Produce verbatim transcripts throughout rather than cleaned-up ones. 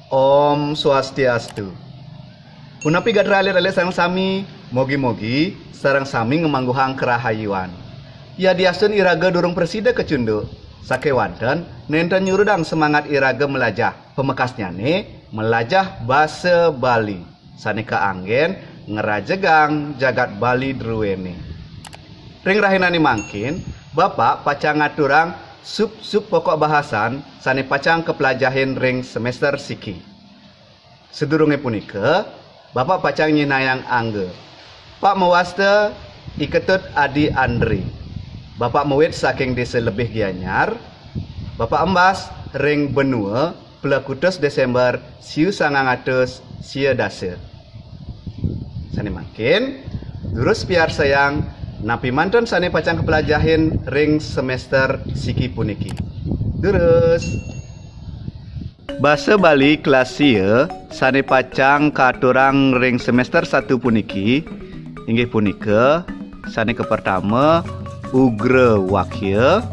Om Swastiastu. Punapi gatra alit-alit sareng sami, mogi-mogi sareng sami ngamangguhang karahayuan. Yadiastun iraga durung prasida kacunduk, sakéwanten nénten nyurudang semangat iraga melajah. Pamekasnyané melajah basa Bali, sané kaanggén ngrajegang jagat Bali druéné. Ring rahinané mangkin, Bapak pacang ngaturang sub-sub pokok bahasan sané pacang kaplajahin ring semester siki. Sadurungé punika, Bapak pacang nyinahang angga. Pak mawasta I Ketut Adi Andri. Bapak mawit saking Désa Lebih Gianyar. Bapak embas ring Benua, plekutus Désémber siu sangang atus sia dasa. Sané mangkin, durus piarsayang napi manten sané pacang kaplajahin ring semester siki puniki. Durus. Basa Bali kelas sia sané pacang katurang ring semester satu puniki inggih punika, sané kapertama, Ugra Wakya,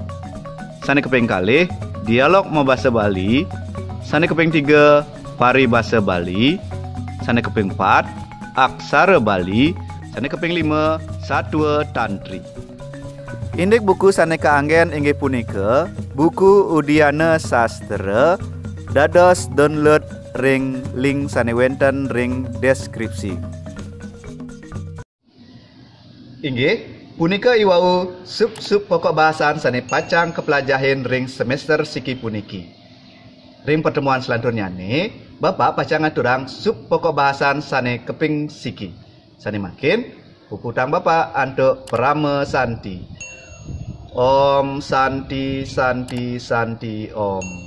sané kaping kalih, Dialog Mabasa Bali, sané kaping tiga, Paribasa Bali, sané kaping pat, Aksara Bali, sané kaping lima, Satua Tantri. Indik buku sané kaanggén inggih punika buku Udiana Sastra, dados download ring link sané wénten ring deskripsi. Inggih, punika iwau sub-sub pokok bahasan sané pacang kaplajahin ring semester siki puniki. Ring pertemuan selanturnyané, Bapak pacang ngaturang sub pokok bahasan sané kaping siki. Sané mangkin, puputang Bapak antuk Parama Santi. Om Santi, Santi, Santi, Om.